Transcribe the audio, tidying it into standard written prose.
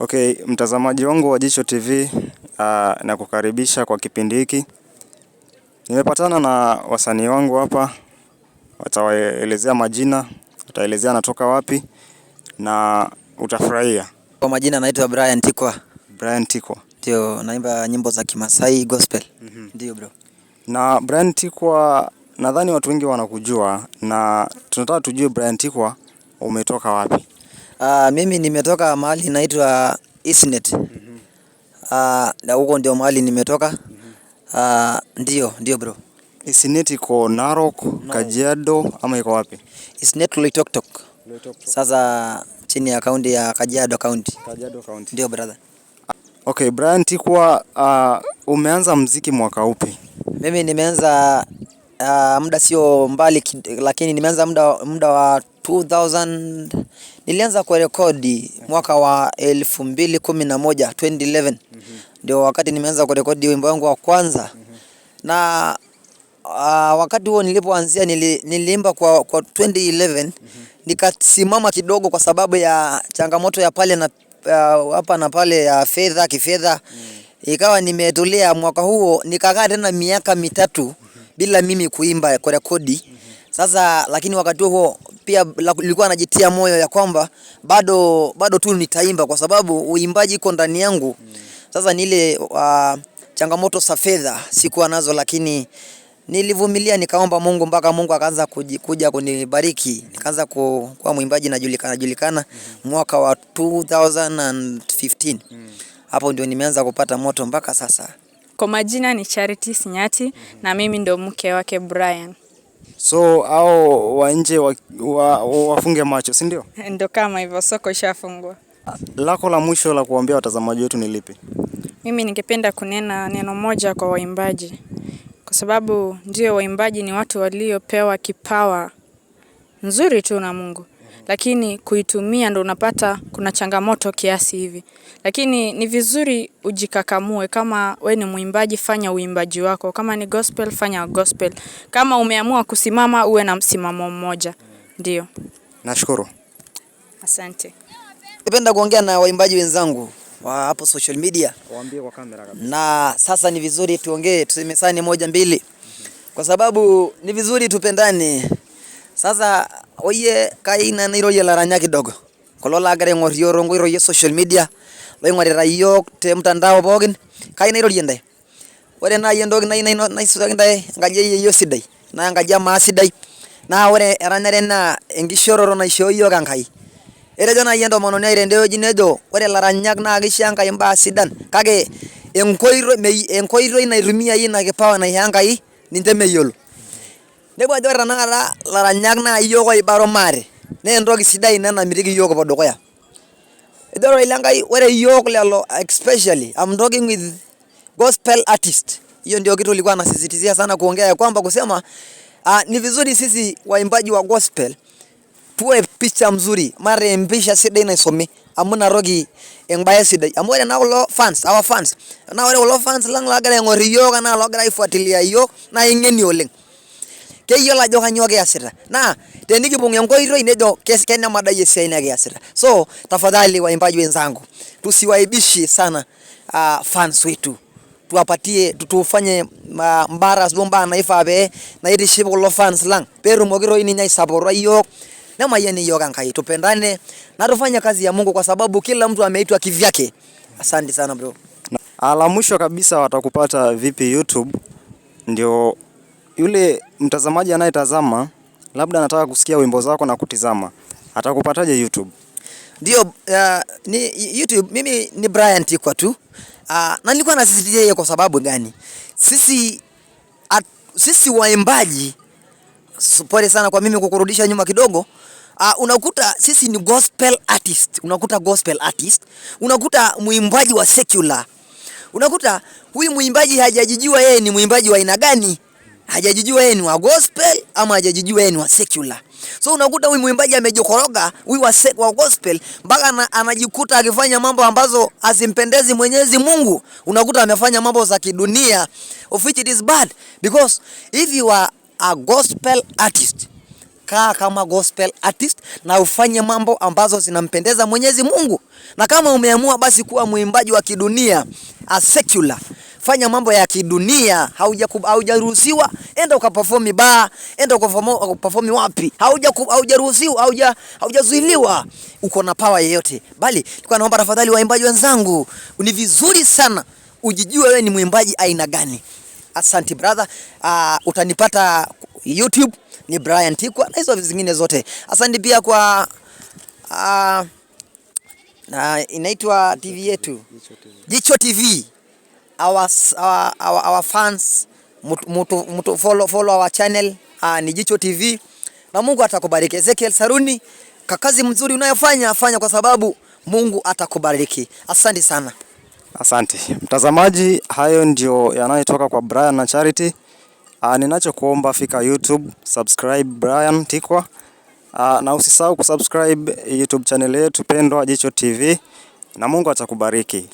Okay, mtazamaji wangu wa Jicho TV, nakukaribisha kwa kipindi hiki. Nimepatana na wasanii wangu hapa, watawaelezea majina, wataelezea anatoka wapi na utafurahia. Kwa majina naitwa Brian Tikwa. Brian Tikwa. Ndio, naimba nyimbo za Kimasai gospel. Ndio bro. Na Brian Tikwa, nadhani watu wengi wanakujua na tunataka tujue Brian Tikwa umetoka wapi? Mimi nimetoka mahali inaitwa Isnet. Na huko ndio mahali nimetoka. Ndio bro. Isinet iko Narok, Kajiado ama iko wapi? Isinet Loitoktok. Sasa chini ya kaunti ya Kajiado County. Kajiado County. Ndio brother. Okay, Brian Tikwa, umeanza mziki mwaka upi? Mimi nimeanza muda sio mbali, lakini nimeanza muda wa 2000. Nilianza kurekodi mwaka wa 2011, 2011 ndio wakati nimeanza kurekodi wimbo wangu wa kwanza. Na wakati huo nilipoanzia niliimba kwa 2011, nikasimama kidogo kwa sababu ya changamoto ya pale na hapa na pale ya fedha, kifedha. Ikawa nimetulia mwaka huo, nikakaa tena miaka 3 bila mimi kuimba, kurekodi. Sasa lakini wakati huo pia nilikuwa najitia moyo ya kwamba bado tu nitaimba kwa sababu uimbaji iko ndani yangu. Sasa ni ile changamoto za fedha sikuwa nazo, lakini nilivumilia, nikaomba Mungu mpaka Mungu akaanza kuja kunibariki. Nikaanza kuwa mwimbaji najulikana julikana mwaka wa 2015. Hapo ndio nimeanza kupata moto mpaka sasa. Kwa majina ni Charity Sinyati na mimi ndo mke wake Brian. So hao wa nje wafunge macho, si ndio? Ndo kama hivyo, soko ishafungwa. Lako la mwisho la kuambia watazamaji wetu ni lipi? Mimi ningependa kunena neno moja kwa waimbaji, kwa sababu ndio waimbaji ni watu waliopewa kipawa nzuri tu na Mungu, lakini kuitumia ndo unapata kuna changamoto kiasi hivi. Lakini ni vizuri ujikakamue. Kama we ni mwimbaji, fanya uimbaji wako. Kama ni gospel, fanya gospel. Kama umeamua kusimama, uwe na msimamo mmoja. Ndio. Nashukuru. Asante. Ningependa kuongea na waimbaji wenzangu wa hapo social media. Waambie kwa kamera kabisa. Na sasa ni vizuri tuongee, tusemesane moja mbili, kwa sababu ni vizuri tupendane. Sasa oye kaina nairorie laranya kidogo kulo laagira aing'or iyiok toonkoitoi e social media, loing'orita iyiok te mtandao pookin, kayieu nairorie ntae. Ore naaji entoki nayieu naisutaki ntae, enkaji e yieyio sidai naa enkaji e maa sidai, naa ore eranyare naa enkishooroto naishoo iyiok Enkai. Etejo naaji entomononi ai tende wueji nejo ore ilaranyak naa kisho Enkai imbaa sidan, kake enkoitoi naitumia ina kipawa naishoo Enkai ninche meyiolo. Neeku ajo ore tenakata ilaranyak naa iyiok oibaro maate, naa entoki sidai ina namitiki iyiok kipuo dukuya. Ejo ororei lenkai ore iyiok lelo, especially I'm talking with gospel artist. Hiyo ndio kitu nilikuwa nasisitizia sana kuongea ya kwamba kusema ni vizuri sisi waimbaji wa gospel tuwe picha mzuri, mara empisha sidai naisumi amu ina toki embaye sidai. Amu ore naa kulo fans, our fans, naa ore kulo fans lang loogira aing'or iyiok anaa loogira aifuatilia iyiok naa ing'eni oleng. Keyiolo ajo kanyoo kiasita. Naa tenikibung enkoitoi nejo kenemadai esiai nikiasita. So tafadhali waimbaji wenzangu, tusiwaibishe sana fans wetu. Tuwapatie, tufanye mbaa duo mbaa naifaa pee naitiship kulo fans lang peetumoki toi ninye aisapota iyiok nemayian iyiok Enkai. Tupendane na tufanye kazi ya Mungu kwa sababu kila mtu ameitwa kivyake. Asante sana bro. La mwisho kabisa, watakupata vipi YouTube? Ndio yule mtazamaji anayetazama labda anataka kusikia wimbo zako na kutizama, atakupataje YouTube? Ndio, ni YouTube mimi ni Brian Tikwa tu. Na nilikuwa nasisitizia hiyo kwa sababu gani? Sisi waimbaji, pole sana kwa mimi kukurudisha nyuma kidogo. Unakuta sisi ni gospel artist, unakuta gospel artist, unakuta mwimbaji wa secular. Unakuta huyu mwimbaji hajajijua yeye ni mwimbaji wa aina gani, hajajijua yeye ni wa gospel ama hajajijua yeye ni wa secular. So unakuta huyu mwimbaji amejikoroga huyu wa gospel mpaka anajikuta akifanya mambo ambazo hazimpendezi Mwenyezi Mungu. Unakuta amefanya mambo za kidunia, of which it is bad, because if you are a gospel artist Kaa kama gospel artist na ufanye mambo ambazo zinampendeza Mwenyezi Mungu. Na kama umeamua basi kuwa mwimbaji wa kidunia, a secular, fanya mambo ya kidunia, haujaruhusiwa, enda ukaperform bar, enda ukaperform wapi, haujaruhusiwa, haujazuiliwa, uko na power yeyote. Bali nilikuwa naomba tafadhali waimbaji wenzangu, ni vizuri sana ujijue wewe ni mwimbaji aina gani. Asante brother. Utanipata YouTube ni Brian Tikwa na hizo zingine zote. Asante pia kwa na inaitwa TV yetu Jicho TV. Our fans mutu follow our channel, ni Jicho TV na Mungu atakubariki. Ezekiel Saruni, kwa kazi mzuri unayofanya, fanya kwa sababu Mungu atakubariki. Asante sana. Asante mtazamaji, hayo ndio yanayotoka kwa Brian na Charity. Ninachokuomba fika YouTube, subscribe Brian Tikwa. Na usisahau kusubscribe YouTube channel yetu pendwa Jicho TV, na Mungu atakubariki.